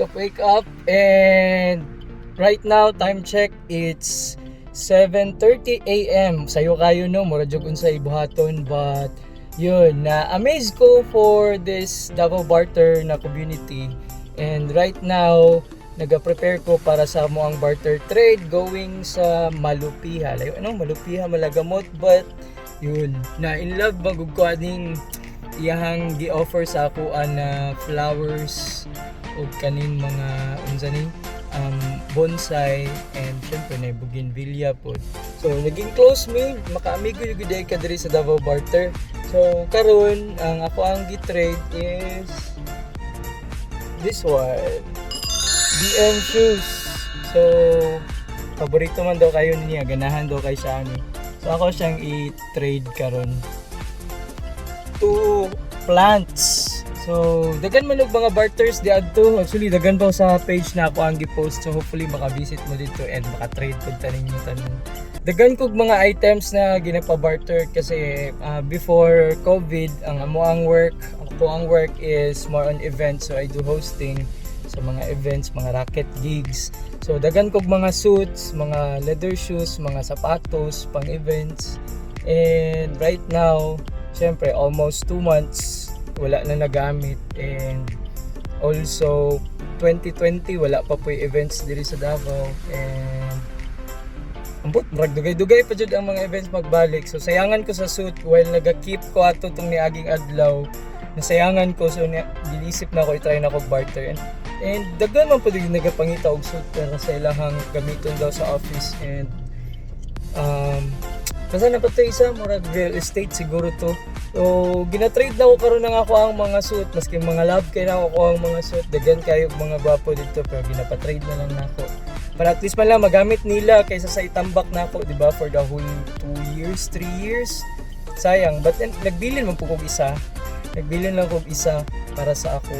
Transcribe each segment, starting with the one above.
Wake up, wake up. And right now, time check, it's 7:30 a.m. Sayo kayo, no, mura jud unsa ibuhaton, but yun, na amaze ko for this Davao Barter na community. And right now, naga-prepare ko para sa mo ang barter trade going sa Malupiha. Layo ano, Malupiha, Malagamot, but yun, na in love magug ko aning iyahang gi-offer sa ako na flowers ug kanin mga unsa ni bonsai and syempre na bougainvillea pod. So naging close me, makaamigo yung gud ka diri sa Davao Barter. So karon ang ako ang gi-trade is this one. DM shoes. So paborito man daw kayo niya, ganahan daw kay siya ani. So ako siyang i-trade karon two plants. So, dagan man og mga barters di adto. Actually, dagan pa sa page na ako ang gi-post. So, hopefully maka-visit mo dito and maka-trade pud tanin ninyo tanan. Dagan kog mga items na ginapa-barter kasi before COVID, ang amo ang work, ako ang work is more on events. So, I do hosting sa mga events, mga racket gigs. So, dagan kog mga suits, mga leather shoes, mga sapatos pang events. And right now, syempre, almost 2 months, wala na nagamit. And also, 2020, wala pa po yung events diri sa Davao. And ambot, murag dugay-dugay pa jud ang mga events magbalik. So, sayangan ko sa suit while naga-keep ko ato tong niaging adlaw. Nasayangan ko, so ginisip na ko i-try na ko barter. And daghan man po din nagapangita og suit para sa ilahang gamiton daw sa office and basta na pa to isa, murag real estate siguro to. So, gina-trade na ko karon ng ako ang mga suit, maski mga love kay na ako ang mga suit, daghan kayo mga gwapo dito pero ginapa-trade na lang nako. Para at least man lang magamit nila kaysa sa itambak nako, di ba, for the whole 2 years, 3 years. Sayang, but then, nagbilin man po kog isa. Nagbilin lang kog isa para sa ako.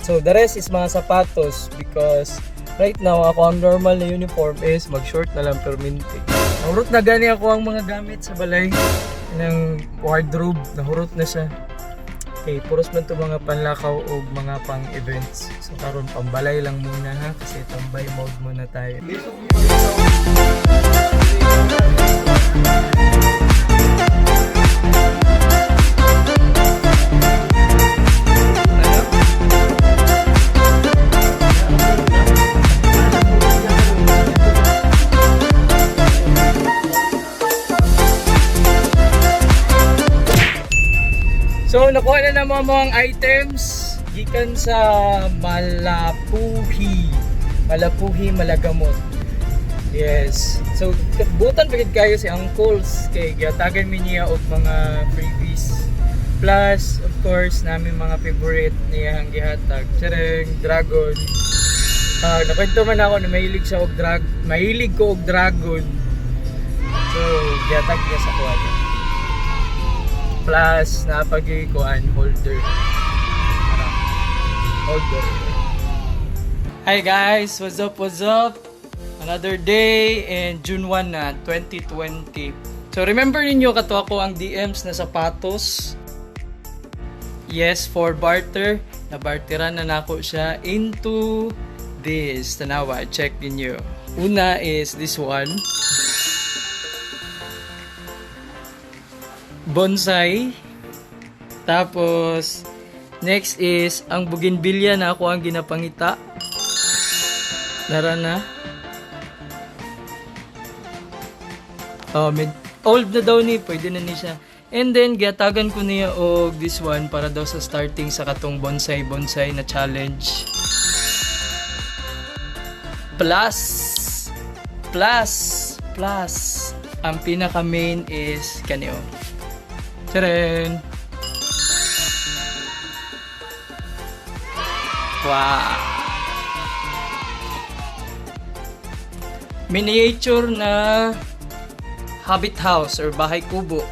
So, the rest is mga sapatos because right now, ako ang normal na uniform is mag-short na lang perminti. Nahurot na gani ako ang mga gamit sa balay ng wardrobe. Nahurot na siya. Okay, puros man to mga panlakaw o mga pang events. So karon pambalay lang muna ha kasi tambay mode muna tayo. Ano? So, nakuha na naman mga items gikan sa Malapuhi. Malapuhi, Malagamot. Yes. So, butan pa gid kayo si Uncles kay gihatagan mi niya og mga freebies. Plus, of course, namin mga favorite niya ang gihatag. Tsareng, dragon. Nakwento man ako na mahilig siya og drag, mahilig ko og dragon. So, gihatag niya sa kuan. Plus, napag kuan holder. Ara. Holder. Hi guys, what's up, what's up? Another day and June 1 na, 2020. So remember ninyo kato ako ang DMs na sapatos. Yes, for barter. Nabarteran na nako siya into this. Tanawa, check ninyo. Una is this one. Bonsai. Tapos, next is ang bougainvillea na ako ang ginapangita. Nara na. Oh, med old na daw ni, pwede na ni siya. And then, gihatagan ko niya og this one para daw sa starting sa katong bonsai bonsai na challenge. Plus, plus, plus, ang pinaka main is kanyo. Tcharan! Wow! Miniature na habit house or bahay kubo.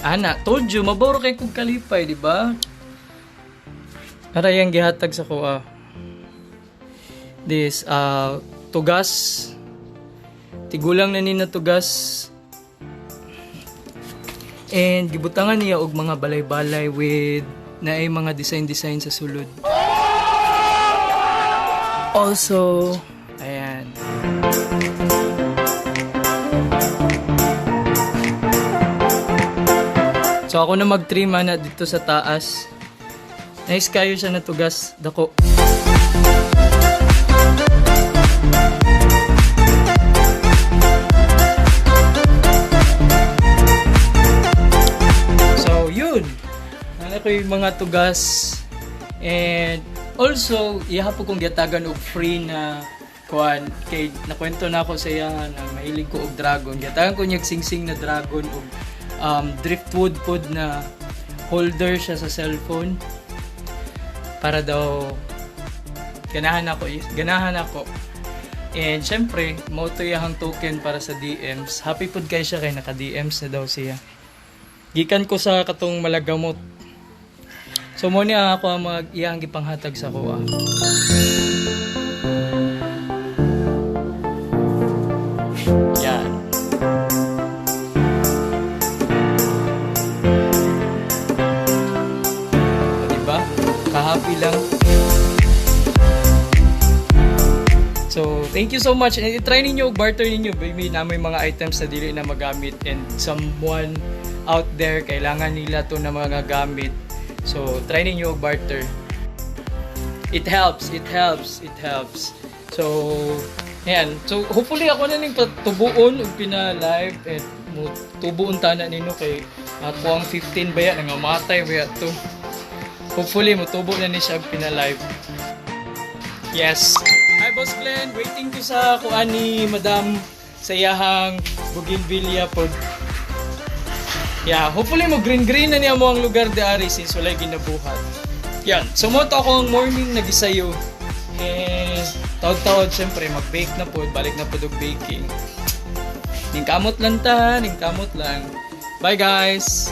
Ana, told you, maboro kay kog kalipay, di ba? Aray ang gihatag sa kuha. This, tugas. Tigulang na ni na tugas. And gibutangan niya og mga balay-balay with naay mga design-design sa sulod. Also, ayan. So ako na mag-trim na dito sa taas. Nice kayo siya natugas. Dako. So, yun. Ano ko yung mga tugas. And also, iha po kong giyatagan og free na kuan kay nakwento na ako sa iya na mahilig ko og dragon. Giyatagan ko niya og singsing na dragon og driftwood pod na holder siya sa cellphone para daw ganahan ako, ganahan ako. And syempre, mo to iyahang token para sa DMs. Happy pod kay siya kay naka DMs na daw siya. Gikan ko sa katong Malagamot. So mo niya ako ang mga iyang gipanghatag sa kuha. Yan. O, diba? Kahappy lang. So, thank you so much. And i-try ninyo, barter ninyo. Maybe na may mga items na dili na magamit and someone out there, kailangan nila to na mga gamit. So, try ninyo barter. It helps, it helps, it helps. So, ayan. So, hopefully ako na ning patubuon og pina-live and mo tubuon tana nino kay ako ang 15 ba yan, nangamatay ba to. Hopefully, motubo na ni siya og pina-live. Yes. Hi, Boss Glenn. Waiting ko sa kuan ni Madam sa iyahang bougainvillea pod. Yeah, hopefully mo green green na niya mo ang lugar di ari since walay ginabuhat. Yan. So mo to ako ang morning nagisayo. And taod-taod syempre mag-bake na pod, balik na pod og baking. Ningkamot lang ta, ningkamot lang. Bye, guys.